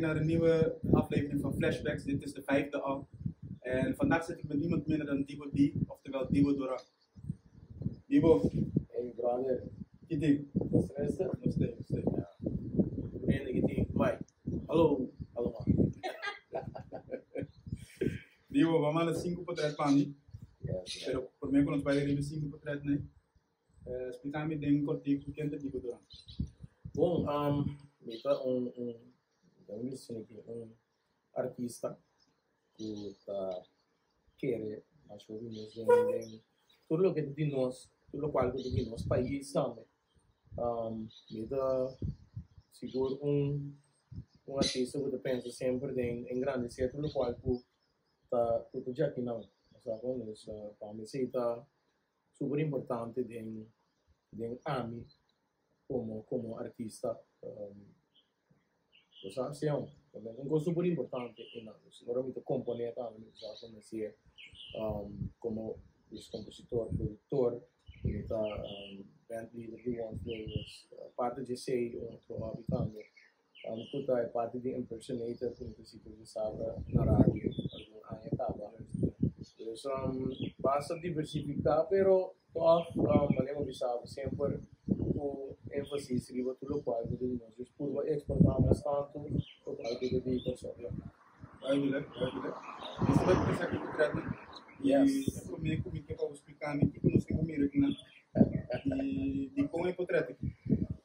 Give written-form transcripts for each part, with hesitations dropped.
Naar een nieuwe aflevering van Flashbacks. Dit is de vijfde al. En vandaag zit ik met niemand minder dan Dibo D, oftewel Dibo Doran. Dibo. Hey brother. Kitty. Wat is rustig? Nog steeds, nog steeds. Ja. En Kitty, Mike. Hallo, allemaal. Dibo, we maken 5 portret van je. Yes. Pero promé ku nos bai riba 5 portretnan, splika mi den kortiku ken ta Dibo Doran. Bon, mi ta un, un, mi bisa aki, un artista ku ta kere masha hopi mes den, den tur loke ta di nos, tur lokual ku ta di nos pais tambe. Mi ta sigur un, un artista ku ta pensa semper den engrandesé tur lokual ku ta ku ta djaki nan. Sa kon? Dus pa mi esei ta super importante den den ami komo komo artista. Bo sa si un un kos super importante einan. Dus ora mi ta komponé tambe mi ta sa komo komo dus kompositor, produktor, mi ta band leader di One Flow. Dus aparte di esei un otro hobby tambe Ku ta e parti di impersonator ku mi ta si tur djasabra na radio algun aña kaba. Dus basta diversifiká pero tòg manera mi bisa bo semper ku énfasis riba tur lokual ku ta di nos. Dus purba eksportá mas tantu lokual ku ta di Kòrsou. Duidelijk, duidelijk. Nos ta bai kuminsá ku e portretnan i e promé ku mi ke pa bo splika mi kiko nos tin ku mira akinan i dikon e portret aki.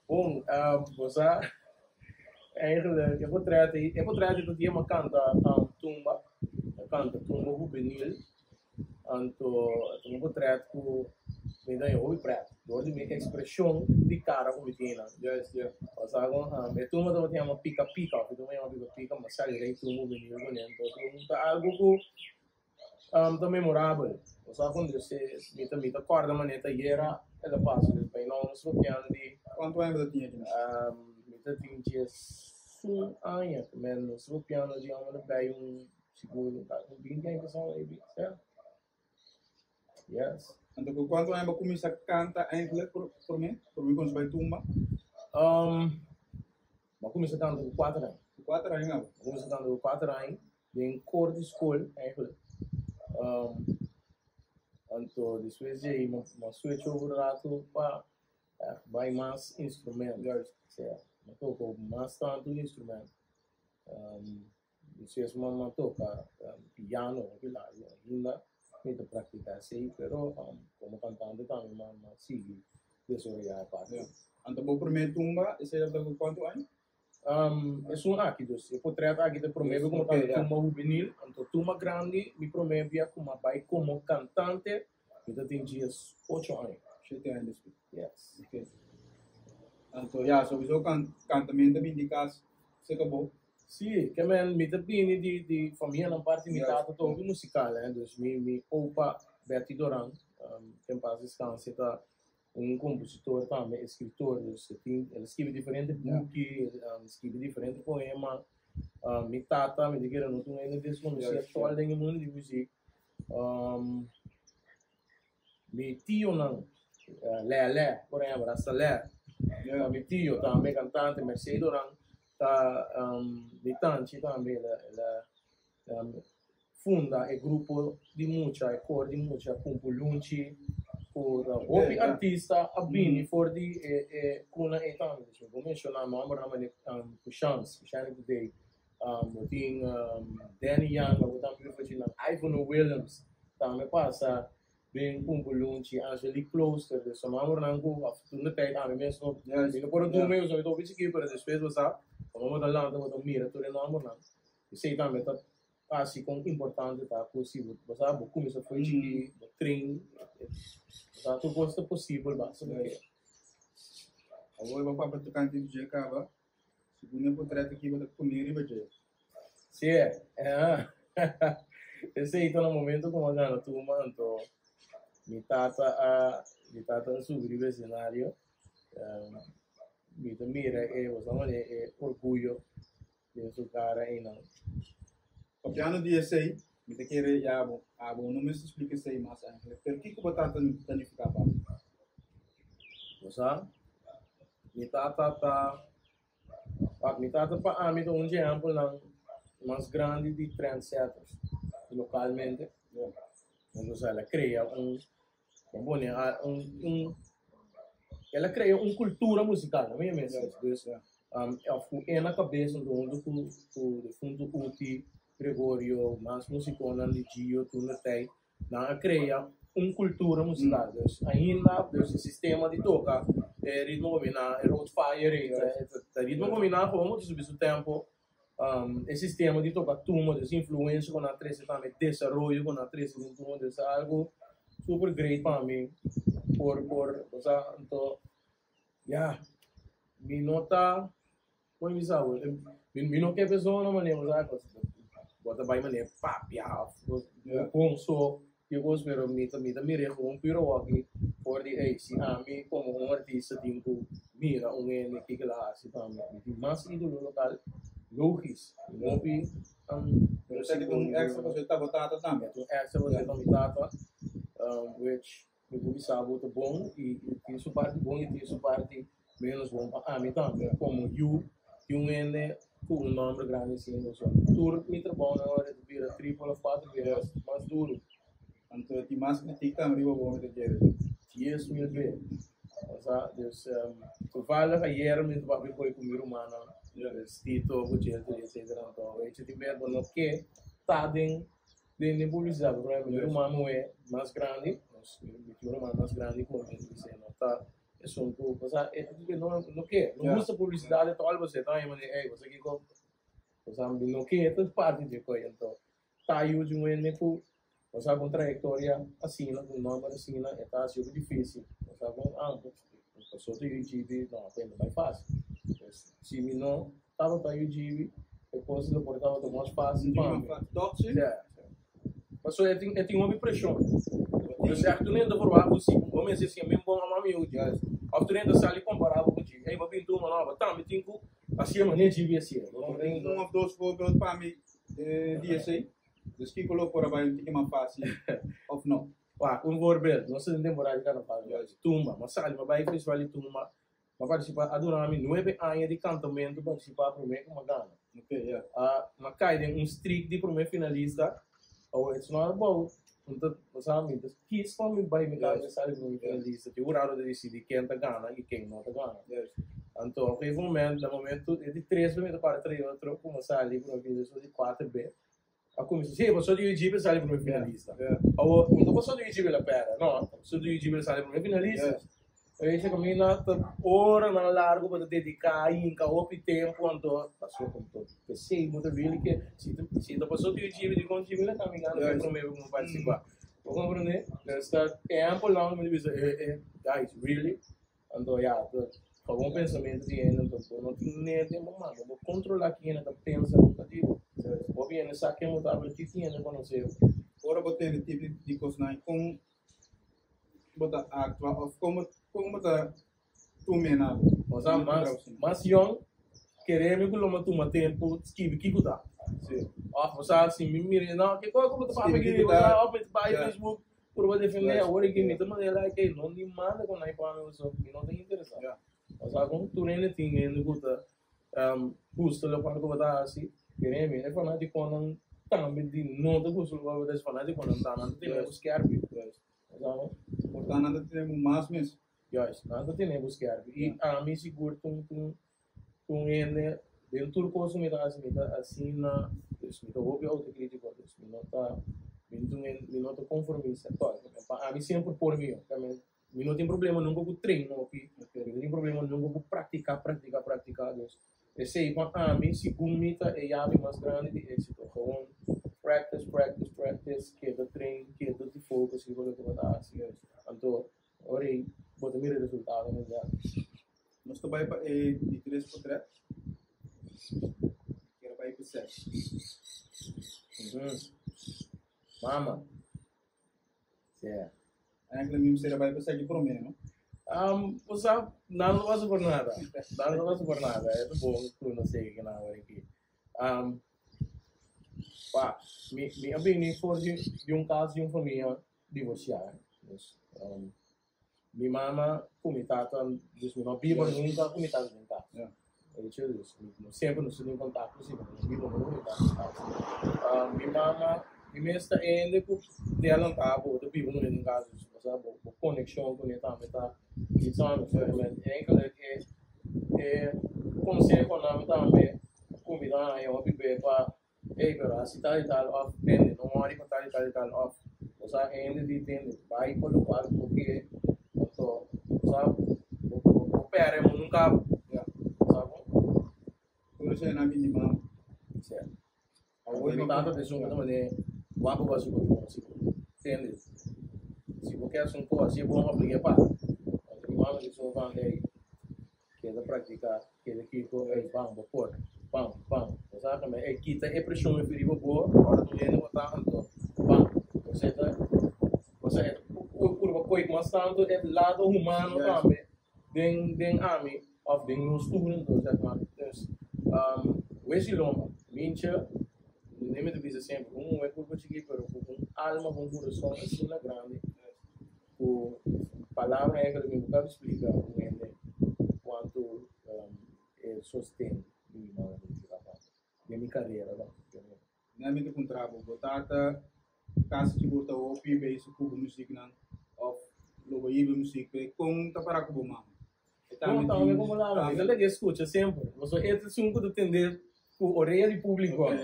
Bon, bo sa Eigenlijk, e portret ei, e portret ei ta dia mi a kanta tumba, mi a kanta tumba hubenil, anto ta un portret ku mi ta haña hopi pret dor di mi ekspreshon di kara ku mi tin einan. Juist, ja. Pasá ku e tumba tabata yama pika pika, òf e tumba yama pika pika, mi a sali rei tumba hubenil kuné, anto ta algu ku Ta memorabel. Bo sa kon Dios mi ta mi ta kòrda manera ta yera el a pasa dus bai nou nos papiando di. Kuantu aña bo ta tin aki nan? Mi ta tin diesun aña ku men nos papiando di amo na bai un sigur un binti aña pasá maybe ya yes. Anto ku kuantu aña bo kuminsá kanta eindelijk promé promé ku nos bai tumba? Bo a kuminsá kanta ku kuater aña. Ku kuater aña abo? Bo a kuminsá kanta ku kuater aña. Den kor di skol eigenlijk. Anto despues di ei mi a switch over un rato pa bai mas instrument. Juist. Sea, mi a toka mas tantu instrument. Despues mi a toka piano hopi largu ainda mi ta praktika esei, pero komo kantante tambe mi a sigui desaroyá e parti. Anto bo promé tumba esei tabata ku kuantu aña? Esun aki dus, e potret aki ta promé bia ku mi kanta tumba hubenil, anto tumba grandi mi promé bia ku mi a bai komo kantante mi ta tin dies ocho aña. Shete aña despues. Yes. Ok. Anto ya, souiso kantamento ta bini di kas serka bo? Si, ke men mi ta bini di di famianan parti mi tata ta hopi musikal, dus mi mi opa Betty Doran, ke en pas deskanse ta Un kompositor tambe, eskritor, dus e tin, el a skibi diferente buki, el a skibi diferente poema. Mi tata, mi ta kere no ta un hende deskonosí atòl den e mundu di muzik. Mi tionan, Lèlè, por ehèmpel, Rasta Lè, mi tio tambe kantante, Mercedonan ta mi tanchi tambe, el a el a funda e grupo di mucha, e kor di mucha Pumpulunchi, ku ta hopi artista a bini for di e e kuna ei tambe. Dus mi por menshoná nòmbernan manera Kushans, Kushani Today, bo tin Danny Yanga, bo tambe por faci nan, Ivanhoe Willems tambe pasa den Pumpulunchi, Angelique Klooster, dus ta nòmbernan ku af toen de tijd ami mes no mi no por a duna ellos, mi ta hopi chikí, pero despues bo sa, ora bo ta lanta bo ta mira tur e nòmbernan. Esei tambe ta hasi kon importante ta ku si bo bo sa bo kuminsá fo'i chikí, bo train, bo sa tur kos ta posibel basta bo ke. Awor bo papia tokante di dje kaba, segun e potret aki bo ta pone riba dje. Si, esei ta na momento ku mi a gana tuma anto mi tata a mi tata a subi riba esenario, mi ta mira e bo sa manera e orguyo Den su cara einan. Papiando di esei, mi ta kere ya bo, abo no mester splika esei mas eigenlijk, pero kiko bo tata ta nifiká pa bo? Bo sa, mi tata ta, Pa mi tata pa ami ta un dje ehempelnan mas grandi di trendsetters localmente. Entonces el a crea un, bo pone un, un, el a crea un cultura musical, no mi mes. Dus, of cu e na cabeza hunto cu cu defunto Uti Gregorio, mas musiconan di Gio tur na tey, Nan a crea un cultura musical. Dus ainda, dus e sistema di toca e ritmo combina, e road fire, e ta ritmo combina como ta subi su tempo. E sistema di toca tumba, dus influencia cu nan a trece tambe, desaroyo cu nan a trece den tumba, dus ta algo super great pa mi por por, osea, anto ya, mi no ta. Kon mi sa bo? Mi no ke persona manera bo sa kos bo ta bai manera papia of kon so ki kos pero mi ta mi ta mira gewoon puro wòki for di ey si ami komo un artista tin ku mira un hende kiko el a hasi pa mi mi tin mas idolo lokal logis mi hopi Pero esaki ta un extra pasobra ta bo tata tambe. Ta un extra pasobra ta mi tata which Mi por bisa bo ta bon y tin su parti bon y tin su parti menos bon pa ami tambe. Como yu di un hende cu un nomber grandi asina bo so. Tur mi trabounan ora ta bira triple of cuatro bes mas duro. Anto tin mas critic tambe riba bo mi ta kere. 10,000 be. Osa, dus toevallig ayer mi ta papia koe cu mi rumannan, dus Tito, Bucheltri, etcetera. Anto wechi tin bes bo no ke ta den Den den publicidad por ejemplo mi ruman muhe mas grandi nos mi tin un ruman mas grandi ku mi dice no ta esun ku pasá e no no ke no gusta publicidad e tòl bo ta haña manera ey bo sa kiko pasá mi no ke ta parti dje koi anto ta yu di un hende ku bo sa ku un trayektoria asina ku un nòmber asina e ta hasi hopi difisil bo sa ku ah pasobra ta yu djibi no ta bai fásil si mi no Tabata yu djibi, e kos lo por tabata mas fásil pa mi. Toch si? Ja. Pasobra e tin e tin hopi preshon. Dus ègt tur hende ta proba ku si bo mester siña min bon ama mi yu djibi. Òf tur hende ta sali kompará bo ku djibi. Ey, bo bin tuma no, bo tambe tin ku hasié manera djibi hasié. Bo por tin Un òf dos voorbeeld pa mi di esei? Dus kiko lo por a bai un tiki mas fásil òf no? Wak, un voorbeeld, nos ta den temporada di karnaval, tumba. Mi a sali, mi a bai festival di tumba. Mi a partisipá, a dura mi nuebe aña di kantamentu partisipá promé ku mi a gana. Mi a kai den un streak di promé finalista. Awor it's not about mi ta sa mi ta kis pa mi bai mi kasa mi sali promé finalista. Tin hurado ta disidí ken ta gana i ken no ta gana. Anto op gegeven moment na momento e di tres be mi ta para trae otro ku mi a sali promé finalista di kuater be a kuminsá si pasobra di UGB a sali promé finalista. Awor no ta pasobra di UGB la pèrdè no, pasobra di UGB a sali promé finalista. Esei kaminda ta oranan largu bo ta dediká hinka hopi tempu anto pasobra anto p'esei bo ta really ke si ta si ta pasobra di UGB dikon UGB la kami gana den promé ku bo partisipá. Bo komprendé? Entonces ta ehèmpelnan ku mi ta bisa e e guys really Anto ya, ta un pensamentu di hende, anto bo no tin ne den bo man, bo kontrolá ki hende ta pensa nunka di bo. Bo hende sa ken bo ta, pero tiki hende konosé bo. Ora bo tende tipo di kosnan, kon bo ta aktua òf kon kon bo ta tum'é na bo? Osea, mas mas yòn, kere mi ku lo mi tuma tempu skibi kiko ta. Òf osea, si mi mira, no, ke kos ku bo ta papia aki, òf mi ta bai Facebook. Purba defende awor aki mi ta manera like ey no ni manda con nan pa mi pasobra mi no ta interesa. Osea con tur hende tin hende cu ta gusta locual cu bo ta haci kere mi e fanaticonan tambe di no ta gusta locual cu bo ta haci fanaticonan ta nan ta tene bo skerpi. Osea Por ta nan ta tene bo mas mes. Juist nan ta tene bo skerpi y ami sigur tun tun tun hende den tur cos cu mi ta haci mi ta asina dus mi ta hopi autocritico dus mi no ta mi no ta conformista tòg pa ami semper por mihó mi no tin problema nunca cu train hopi mi no tin problema nunca cu practica practica practica dus esey pa ami segun mi ta e yabi mas grandi di exito gewoon practice practice practice keda train keda di focus riba loke bo ta haci anto ora ey bo ta mira e resultado inmediato. Nos ta bai pa e di tres potret. Kier bai pa ses. Mama. Yeah. Eigenlijk mi mester a bai pa seki prome, no? Bo sa, nan no pasa por nada. Nan no pasa por nada. E ta bon ku no seki kinan awor aki. Pa, mi, mi a bini for di, di un kas di un famia divorsiá. Dus, Mi mama ku mi tata, dus mi no biba nunka ku mi tata den kas. Weet je, dus no semper nos tin kontakto si, no biba no ta. Mi mama, mi mes ta hende ku te alantá bo ta biba kuné den kas, dus bo sa bo konekshon kuné tambe ta iets anders. Eigenlijk e e konsehonan tambe ku mi ta haña hopi be pa ey pero hasi tal i tal òf tende no wòri pa tal i tal i tal òf bo sa hende di tende bai pa lokual ku bo ke anto bo sa bo bo pèrdè mundu un kaba sa bon. Tur esei nan bini mama. Si. Awor mi tata ta esun ku ta manera wak bo hasi bo si bo tende si bo ke hasi un kos hasi e bon òf lege pa anto mi mama ta esun van ey Keda praktiká, keda kiko, ey bam, bo por, bam, bam. Bo sa tambe, ey kita e preshon efi riba bo, ora tur hende bo ta anto, bam. Bo sa ta, bo sa e ta purba koe mas tantu e lado humano tambe den den ami òf den nos tur anto, zeg maar. Dus, wes i lomba, mincha, mi ta bisa semper, un muhé kurpa chikit pero ku un alma, ku un kurason asina grandi. Ku palabra e mi no ta splika un hende kuantu e sosten di mi mama ku mi papa den mi karera no. Nan mi ta puntra bo, bo tata kasi sigur ta hopi bezig ku bo musiknan òf lo bo hiba musik p'e? Kon ta para ku bo mama? E tambe tin. Komo lama, mi ta lege skucha semper, pasobra e ta esun ku ta tende ku orea di públiko. E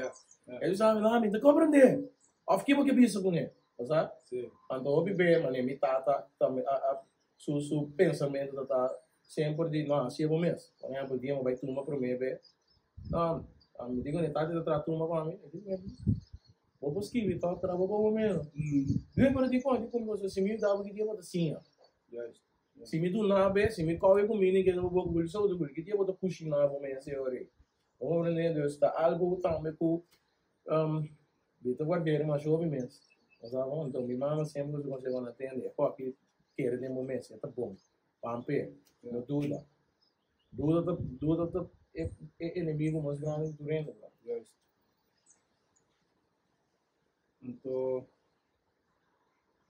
ta bisa mi, mi ta komprendé. Òf ke bo ke bisa kuné? Bo sa? Sí. Anto hopi be manera mi tata tambe a a su su pensamentu ta ta semper di no hasi e bo mes. Por ehempel dia mi bai tuma prome be, no, mi di kuné tata ta traha tuma pa mi, mi di kuné bo por skibi tòg traha bo pa bo mes. Due pero dikon? Dikon pasobra si mi yuda bo ki dia bo ta siña. Juist. Si mi duna be, si mi kowe ku mi ni kende bo bo guli so bo ta guli. Ki dia bo ta kushina bo mes e ora ei? Bo komprende? Dus ta algu tambe ku Mi ta guard'é masha hopi mes. Bo sa kon? Anto mi mama semper su conseho nan tende, e hopi kere den bo mes, e ta bon. Pamp'é, no duda. Duda ta, duda ta e e enemigo mas grandi di tur hende, bro. Juist. Anto,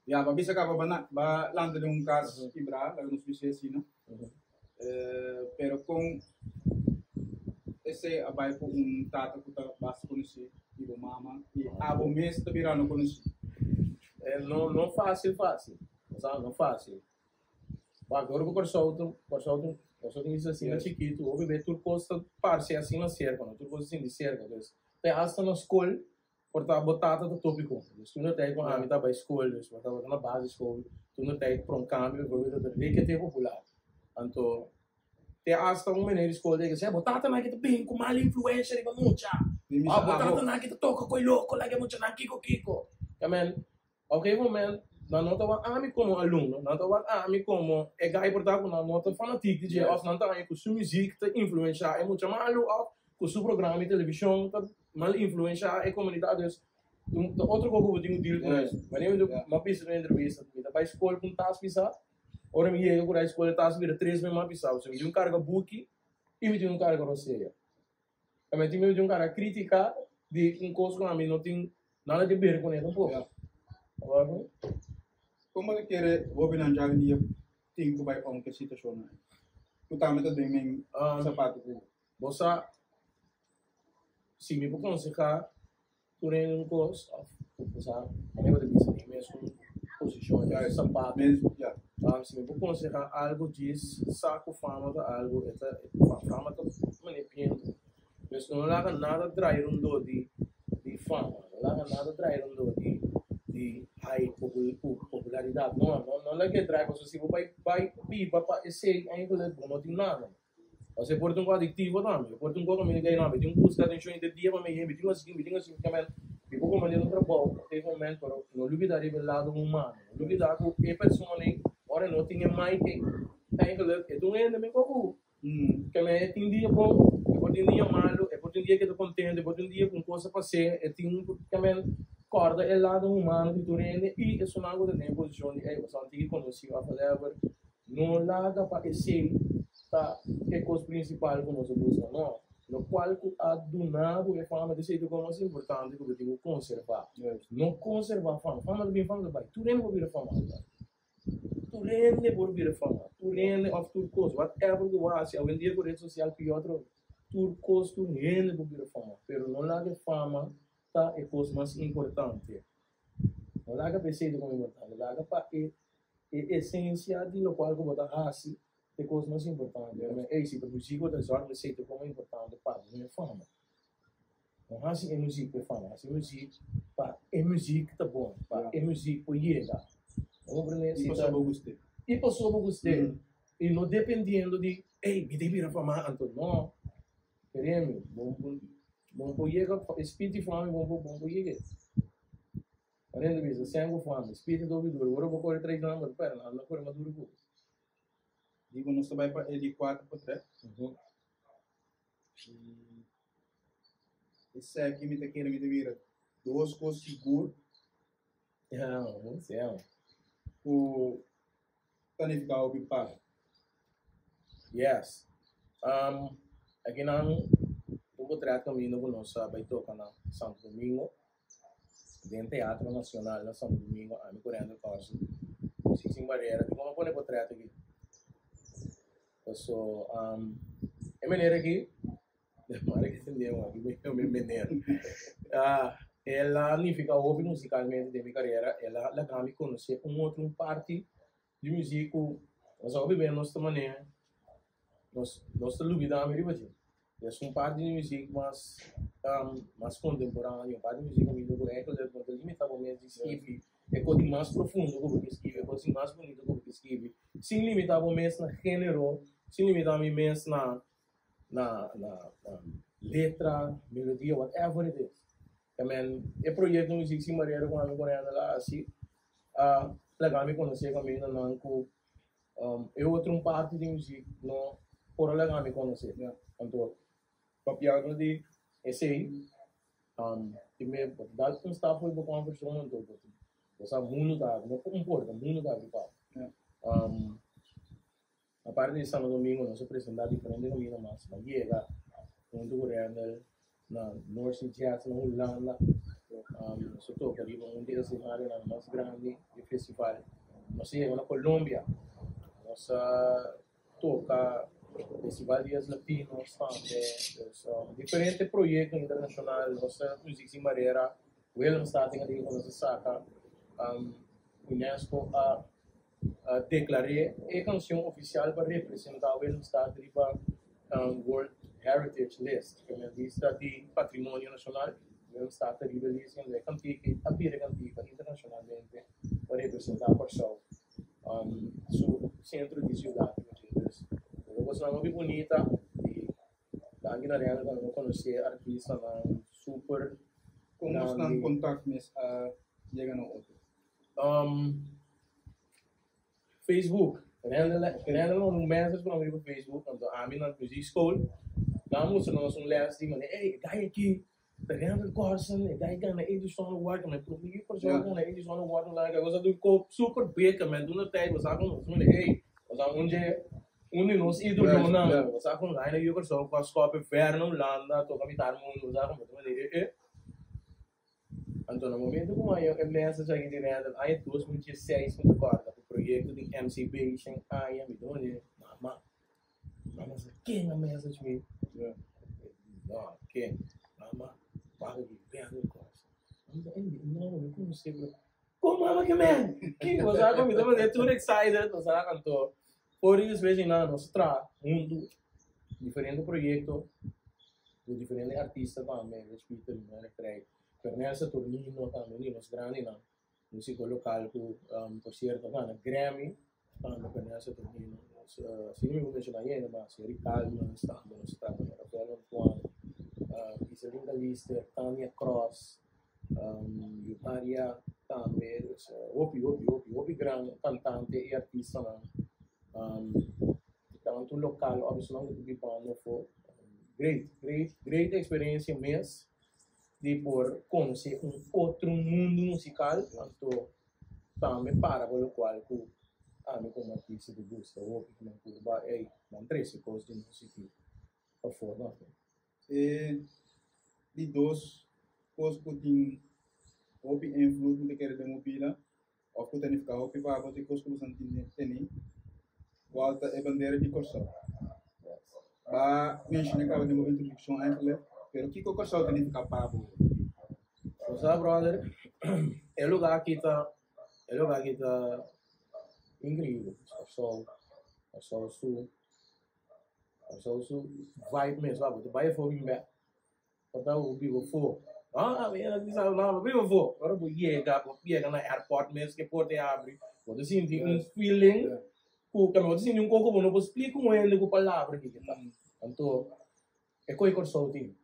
ya, bo a bisa kaba ba na, ba lanta den un kas kibrá, laga nos bisa asina. Pero kon esei a bai ku un tata ku ta basta konosí i bo mama i abo mes ta birando konosí? No, no fásil fásil. Bo sa, no fásil. Wak, ora ku Kòrsou ta, Kòrsou ta, Kòrsou ta un isla asina chikitu, hopi bes tur kos ta parse asina serka, no? Tur kos ta sinti serka. Dus, te asta na skol Por ta bo tata ta topi ku. Dus tur no tei ku ami ta bai skol, dus bo tabata na basisschool, tur no tei pronkambio bijvoorbeeld ta rekete popular. Anto te asta un meneer di skol ta bisa, bo tata nan aki ta bin ku mal influensha riba mucha, òf bo tata nan aki ta toka koi loko laga e muchanan kiko kiko. Ya men, op gegeven moment nan no ta wak ami komo alumno, nan ta wak ami komo e guy por ta ku nan no ta fanatik di dje òf nan ta haña ku su muzik ta influensha e mucha malu òf ku su programa di televishon ta mal influensha e komunidat. Dus ta otro kos ku bo tin ku deal ku es. Wanneer mi a bisa den un entrevista ku mi ta bai skol ku un tas pisá, ora mi yega ku rai skol e tas bira tres bes mas pisá. Pasobra mi tin un karga buki i mi tin un karga rosea. Tambe tin mi tin un karga kritika di un kos ku ami no tin nada ke ber kuné tampoko. Kon bo ta kere hobennan djawendia tin ku bai om ku e situashonnan ei? Ku tambe ta den men sapato ku. Bo sa, si mi por konsehá tur hende un kos, òf bo sa, mi bo ta bisa den e mesun posishon, den e sapato, si mi por konsehá algu djis sa ku fama ta algu, e ta, fama ta manera bientu. Pues no laga nada drai rondó di di fama, no laga nada drai rondó di di hai popularidat, no, no laga e drai, pasobra si bo bai bai biba pa esei eigenlijk bo no tin nada. Pasobra e por ta un kos adiktivo tambe. E por ta un kos ku mi ta no, mi tin ku buska atenshon henter dia pa mi hende, mi tin ku hasi mi tin ku hasi. Kiamen, mi por komprende un trabou op e moment, pero no lubida riba e lado humano. No lubida ku e persona ei, ora e no tin e mic ei, eigenlijk e ta un hende meskos ku bo. Kiamen, e tin dia bon, e por tin dia malu, e por tin dia ku e ta kontento, e por tin dia ku un kos a pas'é, e tin un, kiamen, kòrda e lado humano di tur hende i esunnan ku ta den e posishon di, ey, boso a tin ki konosí òf whatever. No laga pa esei ta e kos prinsipal ku nos a buska, no. Lokual ku a duna bo e fama ta esei ta kos mas importante ku bo tin ku konservá. No konservá fama. Fama ta bin, fama ta bai. Tur hende por bira fama. Tur hende por bira fama. Tur hende òf tur kos, whatever ku bo hasi awendia ku ret sosial pió atrobe. Tur kos, tur hende por bira fama, pero no laga e fama ta e kos mas importante. No laga pa esei ta komo importante, laga pa e e esensia di lokual ku bo ta hasi ta e kos mas importante. Ey, si ta muzik bo ta hasi, esei ta komo importante pa bo no e fama. No hasi e muzik pa e fama, hasi e muzik pa e muzik ta bon, pa e muzik por yega. Bo comprende? I pasobra bo gust'é. I pasobra bo gust'é. I no dependiendo di, ey, mi ta bira fama, anto no. Kere mi, bo bo por yega, e spiritu di fama bo bo por yega. Manera ta bisa, sèn ku fama, spiritu ta hopi duru, ora bo kore tres nan, bo ta pèrdè, nan a kore mas duru ku bo. Digo, nos ta bai pa e di kuater potrèt. I esaki mi ta kere mi ta bira dos kos sigur. Ja, bon sea. Ku ta nifiká hopi pa. Yes. Um, akinan un potret kaminda ku nos a bai toka na Santo Domingo, den Teatro Nacional na Santo Domingo, ami ku Randall Carson, Muzik Sin Barera. Dikon a pone potret aki? Paso, um, e manera aki, mara ki tende un aki, mi meneer. Ah, el a nifiká hopi musikalmente den mi karera, el a laga mi konosé un otro un parti di muzik ku nos a hopi ben nos ta manera, nos nos ta lubidá mi riba dje. Es un parti di muzik mas mas kontemporáneo, un parti di muzik kaminda ku eigenlijk no ta limitá bo mes di skibi e kos di mas profundo ku bo ke skibi, e kos di mas bunito ku bo ke skibi, sin limitá bo mes na género, sin limitá mi mes na na na letra, melodia, whatever it is. I mean, e proyekto Muzik Sin Barera ku ami ku Randall a hasi a laga mi konosé kamindanan ku E otro un parti di muzik no por a laga mi konosé. Anto, papiando di esei, primer bo ta dal un stap for di bo comfort zone, anto bo ta bo sa mundu ta habri, no ku un porta, mundu ta habri pa bo. Aparte di Santo Domingo nos a presenta diferente kaminda mas, a yega huntu ku Randall na North Sea Jazz na Hulanda. Nos a toca riba un di e escenarionan mas grandi di festival. Nos a yega na Colombia, nos a toca Festival Dias Latinos tambe. Dus diferente proyecto internacional, nos ta Muziek Sin Barera, Willemstad tin a nos a saca. UNESCO a declar'é e cancion oficial pa representa Willemstad riba World Heritage List, ke men lista di patrimonio nacional. Willemstad ta riba e lista i e cantica a bira e cantica internacionalmente pa representa Kòrsou, su centro di ciudad. Dus e cosnan hopi bunita i danki na Rene cu nos conoce artistanan super Con nos nan contact mes a yega na otro? Facebook. Randall Randall manda un message pa mi riba Facebook, anto ami na muziek school, nan a mustra nos un les di manera, ey, e guy aki ta Randall Corsen, e guy gana Edison Award, mi prome yu persona ku gana Edison Award, un laga, nos a dun kop super big, men duna tijd, bo sa kon, nos manda, ey, bo sa un dje, un di nos idolonan, bo sa kon, guy na yu Kòrsou ku a skòp e ver na Hulanda, toka mitar mundu, bo sa kon, bo ta manda, ey, ey. Anto na momento ku aña e message aki di Randall, aña 2016 mi ta kòrda ku proyekto di MCB shen aña mi ta wende mama, mama sa ken a message mi? No, ken? Mama, wak aki Randall Corsen. Mama sa, ey, no, mi konosé bro. Kon mama ke men? Kiko? Bo sa ku mi ta wende tur excited, bo sa, anto for di despues di nan nos a traha huntu diferente proyekto. Ku diferente artista tambe, Rich Peter, Mary Craig, Fernel Saturnino tambe, un di nos grandinan musiko lokal ku por sierto a gana Grammy tambe, Fernel Saturnino. Nos si no mi por menshoná yende mas, Jerry Calmans tambe nos ta trata, Rafael Antoine, Iselin Calister, Tania Cross, Yuharia tambe, dus hopi hopi hopi hopi gran kantante i artistanan tantu lokal òf esunnan ku ta bibando afó. Great, great, great experiencia mes di por conoce un otro mundo musical, anto tambe para pa locual cu ami como artista ta gusta hopi cu nan curba, ey, nan trece cos di music y pafó tambe. E di dos cos cu tin hopi invloed mi ta kere den bo bida of cu ta nifica hopi pa bo ta e cos cu bo san tene, cual ta e bandera di Corsou. Ba menshona kaba den bo introdukshon eigenlijk, pero kiko Kòrsou ta nifiká pa bo? Bo sa brother, e lugá aki ta, e lugá aki ta inkreibel. Kòrsou, Kòrsou su, Kòrsou su vibe mes, wak, bo ta bai afó bin bèk. Bo ta biba afó. Ah, mi a bisa no, bo biba afó. Ora bo yega, bo yega na airport mes ke porta e abri, bo ta sinti un feeling ku bo ta sinti un koko bo no por splika un hende ku palabra kiko ta. Anto e koe Kòrsou tin.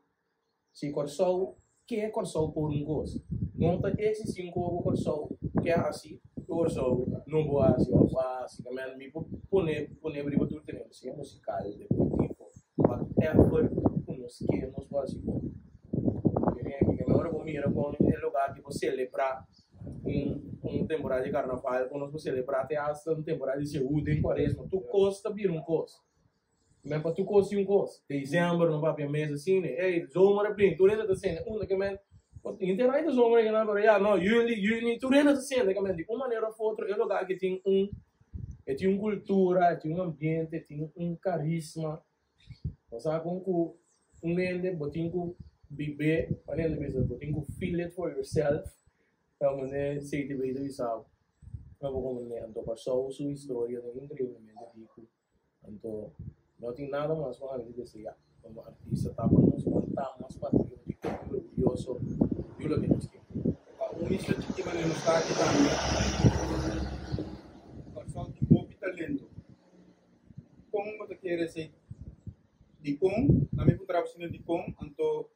Si Kòrsou ke Kòrsou por un kos, no ta eksistí un koko Kòrsou ke hasi ku Kòrsou no por hasi òf a hasi. Mi por pone pone riba tur tereno, sea musikal, deportivo, whatever ku nos ke nos por hasi bon. Ke ora bo mira kon e lugar aki por selebrá un un temporada di karnaval, kon nos por selebrá te hasta un temporada di seú den kuaresma, tur kos ta bira un kos. Men pa tur kos tin un kos. December no papia mes asina, ey zomer a bini, tur hende ta sende unda ke men henter ai ta zomer akinan pero ya no juli, juni tur hende ta sende ke men di un manera of otro e lugar aki tin un e tin un cultura, e tin un ambiente, e tin un carisma. Bo sa con cu un hende bo tin cu bibe, un hende bisa bo tin cu feel it for yourself, ta manera CTB ta bisa bo, bo comprende. Anto Kòrsou su historia ta increiblemente rico. Anto no tin nada mas ku ami di deseá komo artista ta pa nos wantá mas patriótiko i orguyoso di loke nos tin. Pa un isla chikí manera nos ta aki tambe, Kòrsou tin hopi talento. Kon bo ta kere esei? Dikon? Na mi puntra bo siñor dikon, anto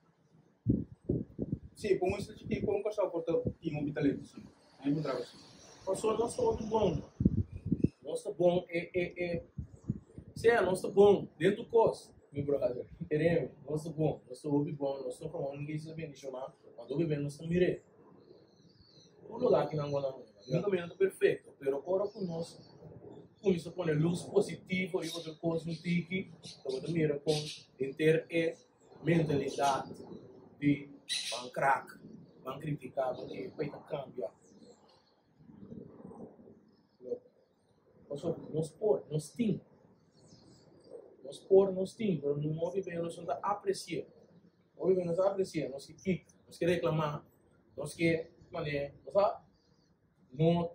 si, pa un isla chikí kon Kòrsou por ta tin hopi talento si? Na mi puntra bo siñor. Pasobra nos ta hopi bon. Nos ta bon e e e sea nos ta bon den tur kos, mi brother. Keremi, nos ta bon, nos ta hopi bon, nos ta komo un isla bendishoná, anto hopi bes nos ta mir'é. Tur lugar ki nan bo nan nunka mi no ta perfecto, pero ora ku nos kuminsa pone lus positivo riba tur kos un tiki, bo ta mira kon henter e Mentalidad di ban krak, ban critica, ban e p'e ta cambia. Pasobra nos por, nos tin. Nos por, nos tin, pero no hopi bes nos no ta aprecia. Hopi bes nos ta aprecia, nos ke kik, nos ke reclama, nos ke mane, bo sa? No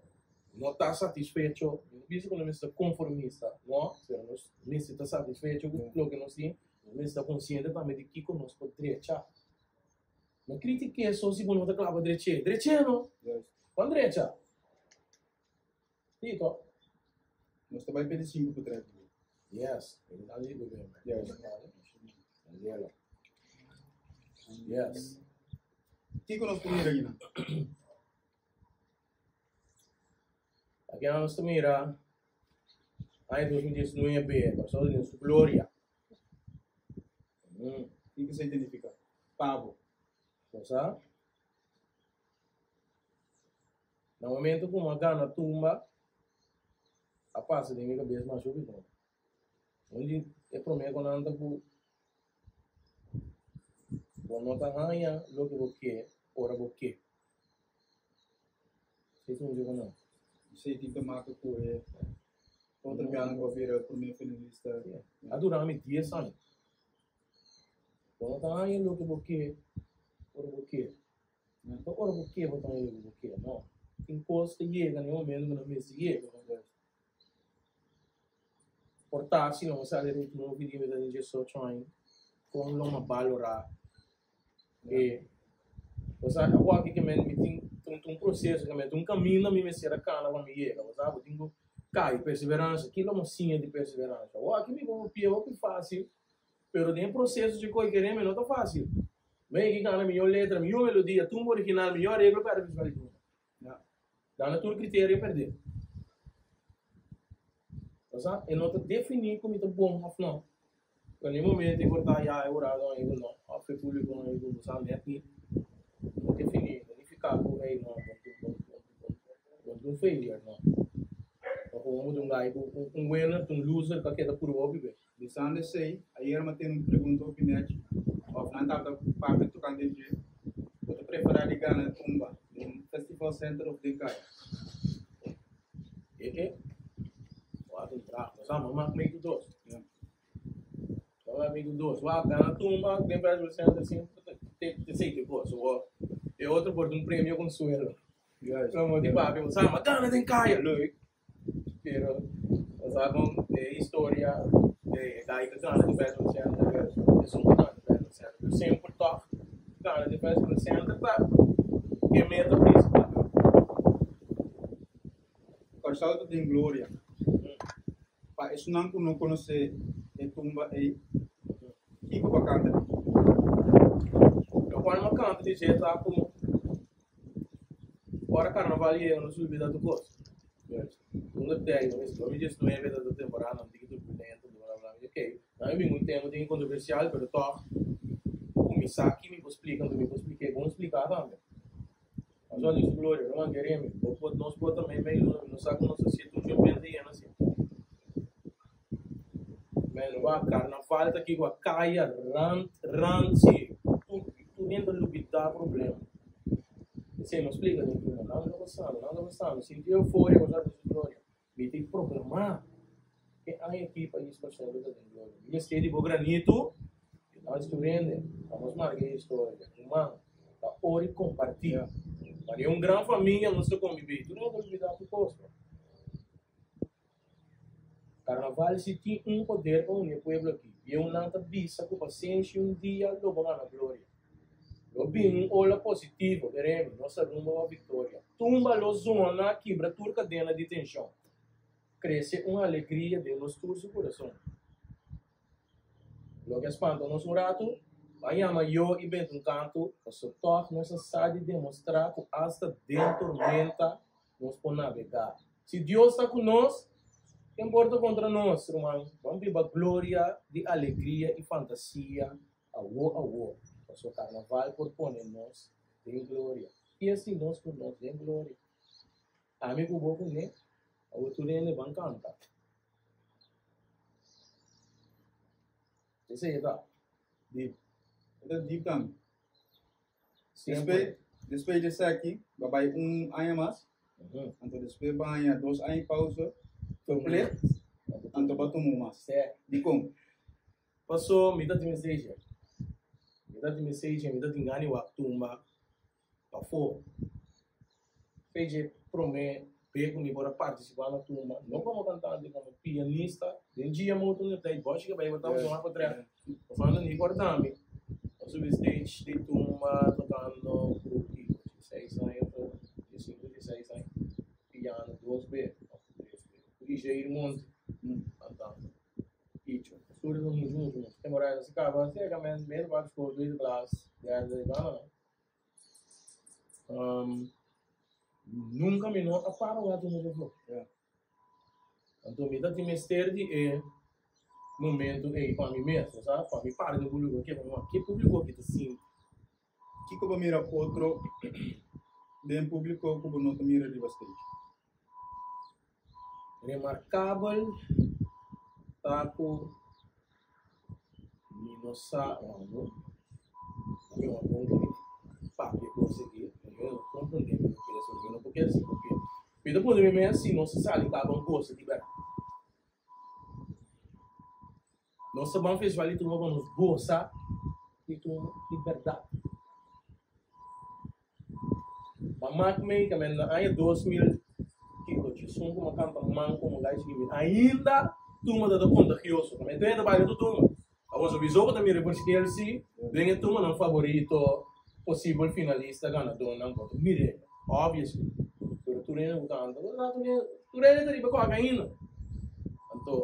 no ta satisfecho, mi no bisa ku nos mester ta conformista, no, pero nos mester ta satisfecho ku loke nos tin. Nos mester ta konsiente tambe di kiko nos por drecha. No kritik'é so si bo no ta kla pa drech'é. Drech'é no! Ban drecha! Tito. Nos ta bai p'e di sinku ku tres di. Yes. E ta di bebe. Yes. Angela. Yes. Kiko nos por mira akinan? Aki nos ta mira aña 2019, Kòrsou den su gloria. Kiko sa identifiká pa bo? Bo sa? Na momento ku mi a gana tumba, a pasa den mi kabes masha hopi bon. Un di e promé ku nan ta ku bo no ta haña loke bo ke ora bo ke. Esei ta un di nan. Esei tin te maka ku e otro biaha ku a bira promé finalista. A dura mi dies aña. Bo no ta haña loke bo ke ora bo ke. No ta ora bo ke bo ta haña loke bo ke, no. Tin kos ta yega na e momento ku nan mester yega. Por ta si no sali den un video mi ta den diesocho aña kon lo mi a balorá e bo sa awor aki ke mi tin un proseso ke mi un kaminda mi mester a kana pa mi yega bo sa bo tin ku kai perseveransia kilo mi a siña di perseveransia awor aki mi por papia hopi fásil pero den e proseso dje koe kere mi no ta fásil mi a yega gana mihó letra mihó melodia tumba original mihó areglo pèrdè festival di tumba. Dana tur criterio perdé. Osea, e no ta definí ku mi ta bon òf no. Pero na e momento e por ta ya e hurado a diku no, òf e públiko a diku bo sa nèt ni. No definí, no nifiká ku ey no, bo bo bo ta un failure, no. Pasobra bo ta un guy ku un winner ta un loser ku a keda puru hopi be. Bisando esei, ayer mi a tene un pregunta hopi nèchi, òf nan tabata papia tokante dje, Bo ta preferá di gana tumba den Festival Center òf den kaya? E e? Wak un traha. Bo sa, mi mak mei ku dos. Ya. Mi mak amigo dos. Wak, gana tumba den Festival Center semper te te sei te kos. O e otro por ta un premio consuelo. Juist. Como di papia, bo sa, ma gana den kaya, leuk. Pero, bo sa kon e historia de e guy ku gana den Festival Center, esun ku gana den Festival Center. Pero semper tòg gana den Festival Center ta e meta principal. Kòrsou ta den gloria. Pa esunnan ku no konosé e tumba ei, kiko bo a kanta di dje? Lokual mi a kanta di dje ta ku ora karnaval yega nos olbida tur kos. Un dei, 2019 ta ta temporada nan tiki turbulento, bla bla bla. Mi di okey, nan a bin un tema tin kontroversial pero tòg kuminsá aki mi por splika, anto mi por splik'é bon spliká tambe. Nos a di su gloria, ruman Jeremy, bo por, nos por ta meimei luna, mi no sa ku nos a sier tur djopente yena asina. Men, wak, karnaval ta kiko a kaya rant, rant si, tur, tur hende ta lubida problema. Esei no splika den tuma, nan ta pasando, nan ta pasando, sinti euforia ku sa di su gloria. Mi tin proclamá e aña aki pa Isla Solo ta den gloria. Mi mester di bo granito i nos tur hende pa nos marca e historia. Ruman, ta ora di compartí. Manera un gran famia nos ta conviví. Tur hende ta olbidá tur cos. Carnaval si tin un poder pa uni e pueblo aki. Bieunan ta bisa cu pasenshi un dia lo bo gana gloria. Lo bin un ola positivo, keremi, nos ta rumbo pa victoria. Tumba lo zona kibra tur kadena di tenshon. Krese un alegria den nos tur su kurason. Loke a spanta nos un ratu, a yama yo i benta un kantu, paso tòg nos a sa di demostrá ku asta den tormenta nos por nabegá. Si Dios ta ku nos, ken por ta kontra nos, ruman? Ban biba gloria di alegria i fantasia Awo awo, paso karnaval por pone nos den gloria. I asi nos ku nos den gloria. Ami ku bo kuné, awo tur hende ban kanta. Esei e ta. Deep. E ta deep tambe. Despues, despues di esaki, bo a bai un aña mas. Anto despues bo a haña dos aña di pausa komplet, anto bo a tuma un mas. Dikon? Paso mi ta tin message. Mi ta tin message, mi ta tin gana di wak tumba pafó. Fecha promé be ku mi por a partisipá na tumba, no komo kantante, komo pianista. Den dia moto na tei bòshi ke bai bo tabata wak pa trèk. Pasobra mi kòrda mi, a subi stage di tumba tokando ku kiko, dieseis aña òf diesinku, dieseis aña, piano dos be òf tres be, ku Ijair Monte kantando. Icho. Studio ta muchu muchu muchu. Temporada si kaba cerca men medio parti skol tweede klas derde di banda no. Um, nunca mi no a para wak un mucha Yeah. Anto mi ta tin mester di e momento ei pa mi mes, bo sa, pa mi para den público aki, pa mi wak ke público aki ta sinti. Kiko bo mira otro den público ku bo no ta mira riba stage? Remarkabel ta ku mi no sa ando mi no bon ku papia kos aki, mi no komprende mi no kere mi no por kere si papia. Mi ta pone mi mes si nos a sali kaba un kos aki bèk. Nos ta ban festival di tumba pa nos gosa di tumba di bèrdat. Ma mak mei ta men na aña 2000 kiko djesun ku mi a kanta man komo gai chikimit ainda tumba ta ta kontagioso. Ta men tur hende ta baila tur tumba. Awor sowieso bo ta mira e verschil si den e tumbanan favorito posibel finalista ganadónan bo ta mir'é obviously. Pero tur hende ku kanta bo ta tur hende ta riba kòke ainda. Anto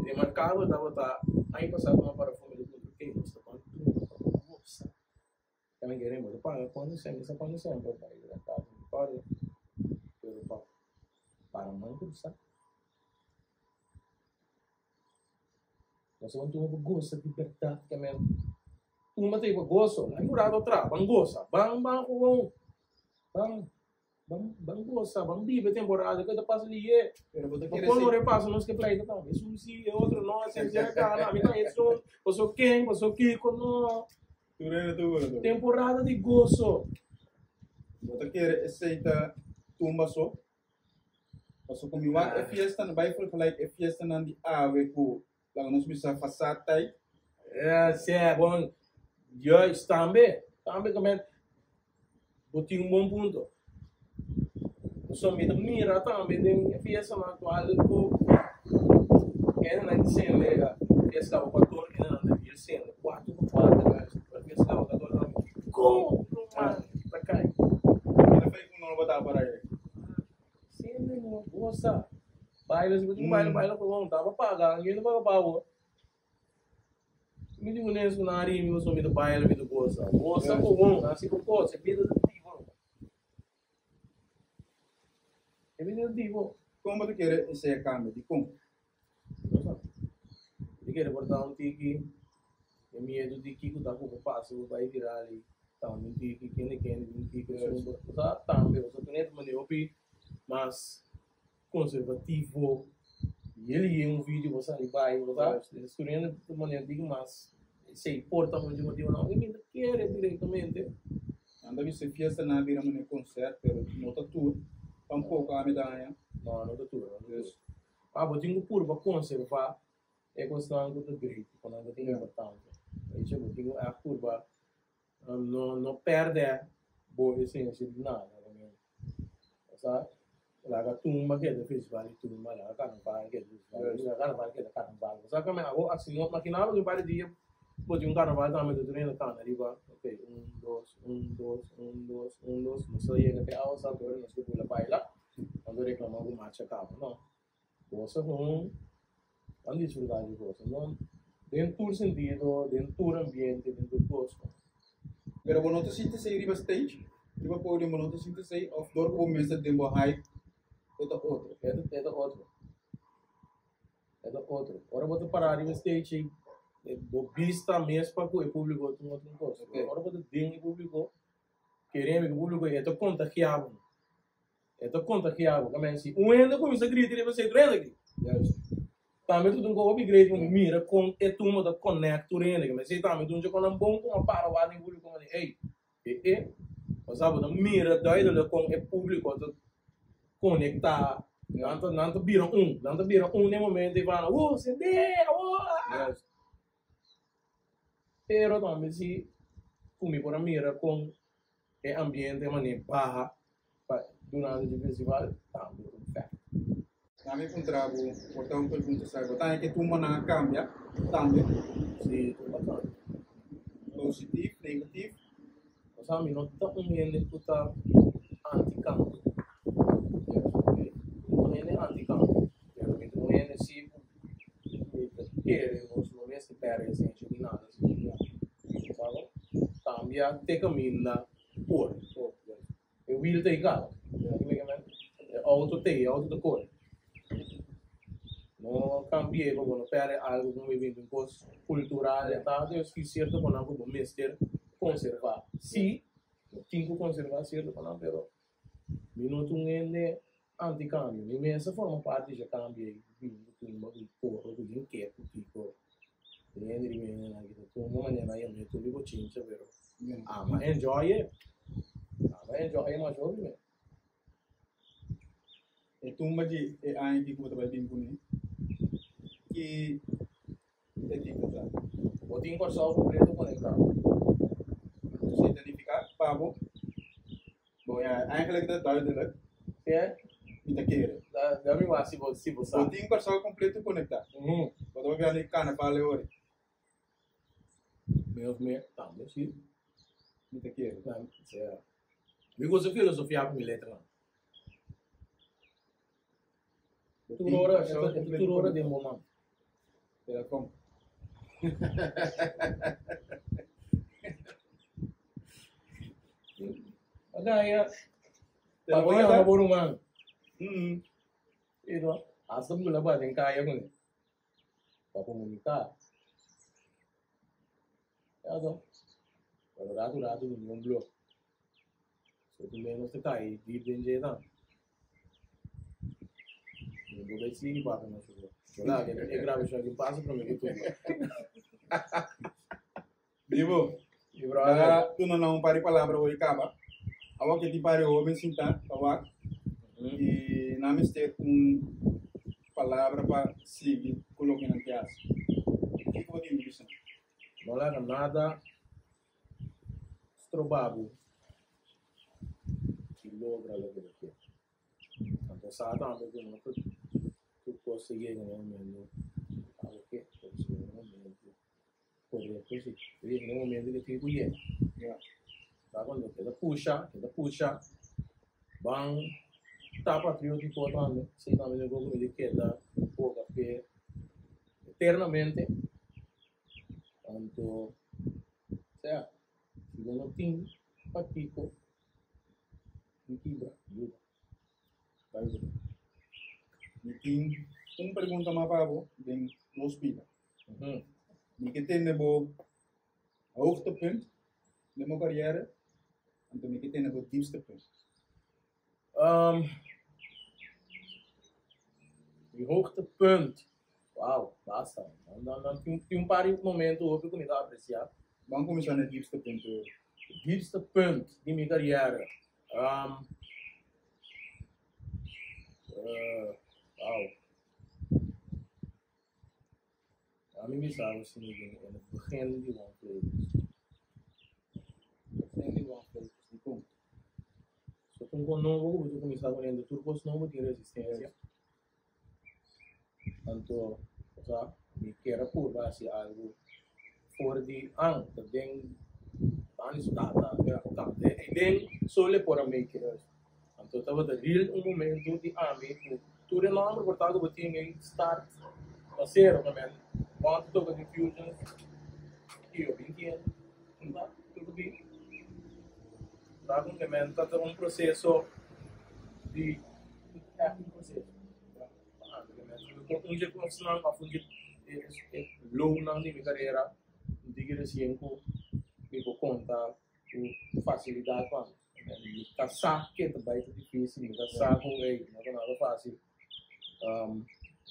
remarkabel tabata aña pasá ku mi a para for mi ta puntra ey nos ta ban tumba pa gosa. También queremos lo paga cuando siempre sa cuando siempre pa ir a casa mi padre pero pa para man cruza nos wan tuma pa goza di berdad que men tuma te pa gozo no hay un rato atrás ban goza ban ban gewoon ban Ban ban gosa, ban biba e temporada ke ta pasa liye. Pero bo ta Pa kere kon si. ora e pasa nos ke pleita tambe. Esun si, e otro no, esei si a gana, ami ta esun, paso ken, paso kiko, no. Tur hende ta ora tur. Temporada di goso. Bo ta kere esei ta tumba so? Paso ku mi wak e fiestanan, bai vergelijk e fiestanan di awe ku laga nos bisa fasad tijd. Eh, bon, juist tambe, tambe kemen, bo tin un bon punto. So mi ta mira tambe den e fiestanan aktual ku hendenan ta sende fiesta kaba pator, hendenan ta bir sende kuater pa kuater, fiesta kaba kator tambe. Kon ruman ta kai? Mi ta fai ku no lo tabata para ei. Sende no gosa. Baila si bo tin ku baila, baila ku bo. Ta pa paga, anke no paga pa bo. Mi di unes ku nan a rimi pasobra mi ta baila, mi ta gosa. Gosa ku bon, hasi bo kos, e bida ta di bo. E bida ta di bo. Kon bo ta kere esei a kambia? Dikon? No sa. Mi ta kere por ta un tiki e miedu di kiko ta ku bo pasa bo bai viral i tambe un tiki kende kende un tiki esun bo sa tambe bo sa tene manera hopi mas konservativo yeli ye un video bo sali bai bo sa studiando di manera di mas esei por ta un di motivo nan mi ta kere direktamente. Nan ta bisa fiesta nan a bira manera concert pero no ta tur tampoco ami ta haña. No no ta tur no ta tur. Ah bo tin ku purba konserva e kosnan ku ta great ku nan ta tin importante. Esei bo tin ku ègt purba no no pèrdè bo esensia di nada. Sa laga tumba keda festival di tumba, laga karnaval keda festival di tumba, laga karnaval keda karnaval. Bo sa kame abo asi no makina bo tin un par di dia bo tin un karnaval tambe ta tur hende kanta riba ok un dos un dos un dos un dos nos ta yega te awa sa ora nos ke bula baila nan ta reklama ku marcha kaba no gosa ku nan disfruta di gosa no den tur sentido den tur ambiente den tur kos. Pero bo no ta sinti esei riba stage, riba podium bo no ta sinti esei of dor ku bo mes ta den bo hype e ta otro? E ta otro. E ta otro. Ora bo ta pará riba stage ei bo bista mes pa ku e públiko ta un otro kos. Ora bo ta den e públiko keremi ku e públiko e ta kontagiá bo. E ta kontagiá bo. Kamen si un hende kuminsá grita riba esei tur hende grita. Juist. Tambe tur un hopi great ku mi mira kon e tumba ta connect tur hende. Kamen si tambe tur un dje kon bon kon a para wak den públiko mane ey e e. Osea bo ta mira duidelijk kon e públiko ta konektá. Nan ta nan ta bira un. Nan ta bira un den momento ei fana oh sendé oh ah. Juist. Pero tambe si ku mi por a mira kon e ambiente mane baha pa durante di festival tambe un fact. Tambe puntra bo por ta un pregunta sa bo ta ke tumba nan a cambia tambe? Si, tumba cambia. Positief, negatief? Osea mi no ta un hende ku ta anti cambio. Mi no ta un hende anti cambio, pero mi ta un hende si ku mi ta kere nos no mester perde esencia di nada si. Sa bo? Cambia te caminda por. E wiel ta igual. E auto ta e auto ta kore. No cambi'é pa bo no perde algo ku mi binti un kos kultural e ta dus tin sierto konan ku bo mester konservá. Sí, bo tin ku konservá sierto konan pero mi no ta un hende anti kambio. Mi mes a forma parti di e kambio ei ku bini ku tumba ku koro ku den ke ku kiko. Tin hende riba hende nan ki ta tumba manera nan yama e tur di bochincha pero ama enjoy e. Ama enjoy e masha hopi mes. E tumba di e aña aki ku bo ta bai bin kuné, ki e tipo ta? Bo tin Kòrsou kompleto konektá. Esei ta nifiká pa bo? Bo ya, eigenlijk ta duidelijk. Sí, eh? Mi ta kere. Da mi wak si bo si bo sa. Bo tin Kòrsou kompleto konektá. Bo ta papia di karnaval e ora. Min of meer, tambe, sí. Mi ta kere. Sea. Mi gusta filosofia ku mi letranan. Tur ora, tur ora den bo man. Telefon. Agaya, pa bo yama bo ruman. Pero, hasta bula ba den kaya kuné. Pa komuniká. Ya to. Pero ratu ratu mi un blog. So tu menos ta kai deep den dje tan. Mi bo bai sigui papia na su. Hola, ke e grabashon aki pasa prome ku tumba. Dibo, Mi brother. tu no na un par di palabra hoy kaba. Awor ke tin par di hoben sinta pa wak i nan mester un palabra pa sigui ku loke nan ke hasi. Kiko bo tin di bisa? No laga nada stroba bo di logra loke bo ke. Anto sa tambe ku no ta tur kos ta yega na e momento ku abo ke, pero si yega na e momento korekto si, ta yega na e momento ku tin ku yega. Sa kuando keda pusha, keda pusha, ban ta patriotiko tambe, esei tambe ta un kos ku mi ta keda boga p'e eternamente. Anto, sea, si bo no tin pakiko di kibra, yuda. Bai bo. Mi tin un pregunta mas pa bo den nos bida. Mi ke tende bo hoogtepunt den bo kariera, anto mi ke tende bo diepste punt. Mi hoogtepunt, wow, basta. Dan, dan, dan tin, tin un par di momento hopi ku mi ta apresiá. Ban kuminsá na e diepste punt. Diepste punt di mi kariera. Wow. Ami mi sa si mi den en het begin di One Flavors. Begin di One Flavors, dikon? So ta un kon nobo ku bo ta kuminsá ku hende, tur kos nobo tin resistensia. Anto, osea, mi kier a purba hasi algu for di an ta den banda di su tata, tante, i den solo e por a make it. Anto tabata real un momento di ami ku tur e nomber por ta ku bo tin ei start na sero ta men bo ta toka di fusion i yo bin kien ta tur ku bin ta ku ke men ta un proseso di echt un proseso un dje kosnan of un dje lownan di mi karera un tiki resien ku mi por konta ku fasilidat pa mi. Mi ta sa ke ta bai ta dificil, mi ta sa ku ey no ta nada facil.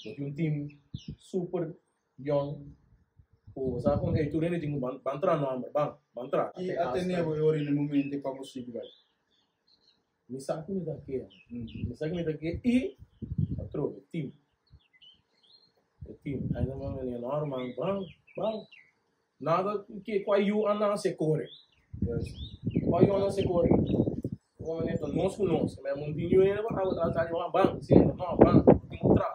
Bo tin un team super young ku bo sa kon ey tur hende tin ku ban ban traha nomber, ban, ban traha. Ki a tene bo e ora na e momento pa bo sigui bai? Mi sa ku mi ta ke, mi sa ku mi ta ke i atrobe team, e team. Ainda bo mene no ruman ban, ban. Nada ke kua yu a nase kore. Kua yu a nase kore. Bo mane ta nos ku nos. Me mon tin yu hende pa abo tra tra yu ban. Si no ban tin ku tra.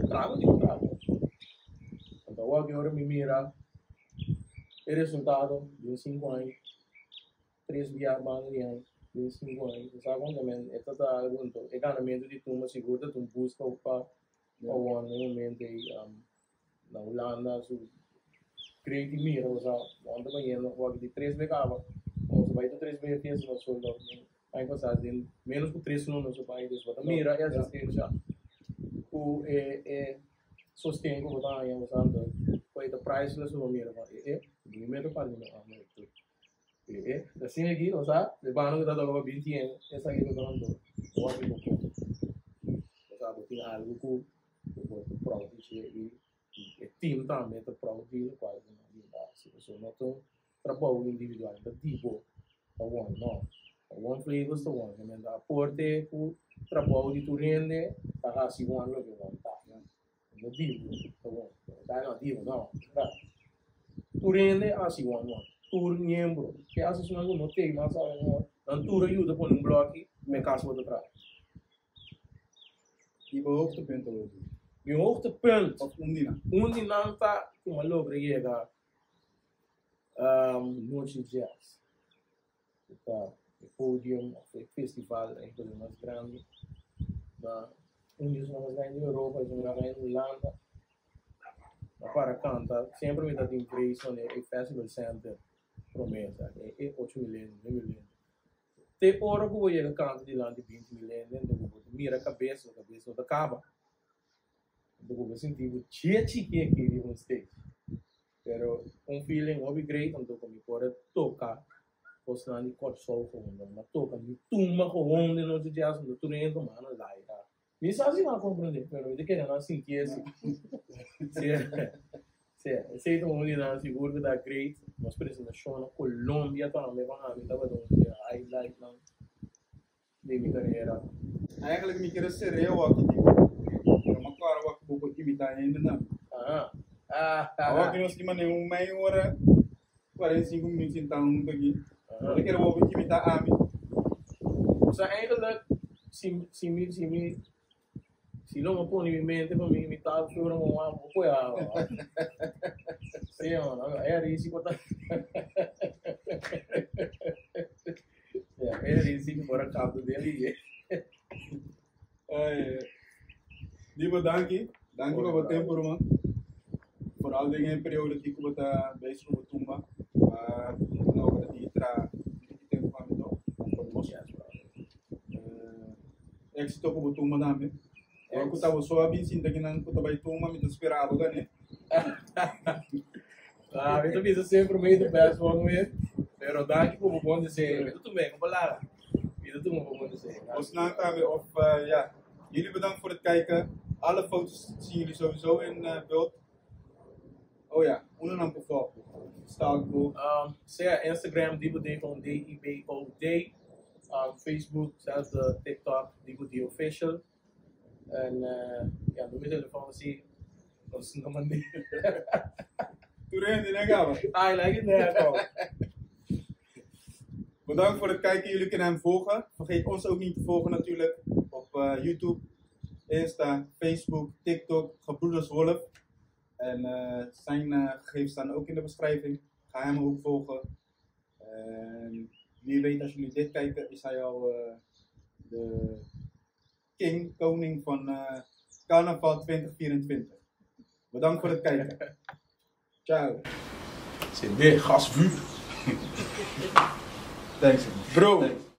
Tra bo tin ku tra. Anto awor ki ora mi mira e resultado di un sinku aña, tres bia banda di aña, di un sinku aña. Bo sa kon ta e ta ta algu anto e ganamentu di tumba sigur ta un boost pa pa won na e momento ei. Na Hulanda su great di mira bo sa bo ta bayendo wak di tres be kaba nos a bai tur tres be fiesta nos sold out den aña pasa den menos ku tres luna nos a bai dus bo ta mira e asistencia ku e e sosten ku bo ta haña bo sa anto ku e ta priceless bo mira bo e e mi meta parti mi amo e tur e e asina aki bo sa e banda ku ta toka pa binti hende esaki ta toka anto wak di bo bo sa bo tin algu ku Bo por ta proud di dje i e team tambe ta proud di lokual ku nan bin ta hasi. Pasobra no ta un trabou individual, no ta di bo ta won, no. Ta One Flavors ta won. Nan ta aporte ku trabou di tur hende ta hasi won loke won ta. No di bo ta won. Ta no di bo, no. Tur hende a hasi won won. Tur miembro. Ke hasi esunnan ku no tei mas awe nan tur a yuda pone un bloki pa e kas bo ta traha. Di bo hoogtepunt ta wòrdu? Mi hoogtepunt? Of un di nan? Un di nan ta ku mi a logra yega Nochi Jazz. Ku ta e podium of e festival enkele mas grandi na un di esun mas grandi di Europa, esun mas grandi di Hulanda. Mi a para kanta, semper mi ta tin prijs wanneer e festival center prome, e ocho mil hende, nueve mil hende. Te ora ku bo yega kanta dilanti 20 mil hende, enton ku bo ta mira kabes, bo kabes no ta kaba. Enton ku bo sinti bo dje chiki aki riba un stage. Pero un feeling hopi great anto ku mi por a toka kosnan di Kòrsou gewoon. Mi a toka mi tumba gewoon den nochi jazz anto tur hende ta manda laira. Mi sa si nan a komprendé, pero mi ta kere nan sinti esi. Sí, sí, esei ta un di nan sigur ku ta great. Nos presentashon na Colombia tambe pa ami tabata un di e highlightnan di mi karera. Eigenlijk mi kere ser'é awor aki di pero mi a kòrda awor ku bo por imitá hendenan. Aha. Awor aki nos tin manera un mei ora. 45 minuut sintá huntu aki. Bo ta kere bo imitá ami? Osea eigenlijk si si mi si mi si lo mi pone mi mente pa mi imitá bo figura mi wak bo koe awa. Si man, e risico ta e risico por a kapta den liye. Ay, Dibo danki. Danki pa bo tempo ruman. Vooral den e periodo aki ku bo ta bezig ku bo tumba. Pa logra di tra un tiki tempo pa mi to. Pa nos. Eh, éxito ku bo tumba tambe. Ora ku ta bo so a bin sinta kinan ku ta bai tumba mi ta spera bo gane. Ah, mi ta bisa semper may the best one win. Pero danki ku bo bon deseo. Mi ta tum'é, ku palabra. Mi ta tuma bo bon deseo. Osnan tambe of uh, ja. Jullie bedankt voor het kijken. Alle foto's zien jullie sowieso in beeld. Oh ja, unda nan por volg bo? Stalk bo. Sea Instagram Dibo D gewoon D-I-B-O-D. Facebook, zelfde TikTok, Dibo D Official. En ja, nummer telefon si nos no mand'é. Tur hende ne kaba. Ay, like it there kom. Bedankt voor het kijken. Jullie kunnen hem volgen. Vergeet ons ook niet te volgen natuurlijk op YouTube, Insta, Facebook, TikTok, Gebroeders Wolf. En zijn gegevens staan ook in de beschrijving. Ga hem ook volgen. En wie weet als jullie dit kijken is hij al de king, koning van Carnaval 2024. Bedankt voor het kijken. Ciao. CD, gas, vuur. Thanks. Bro. Thanks.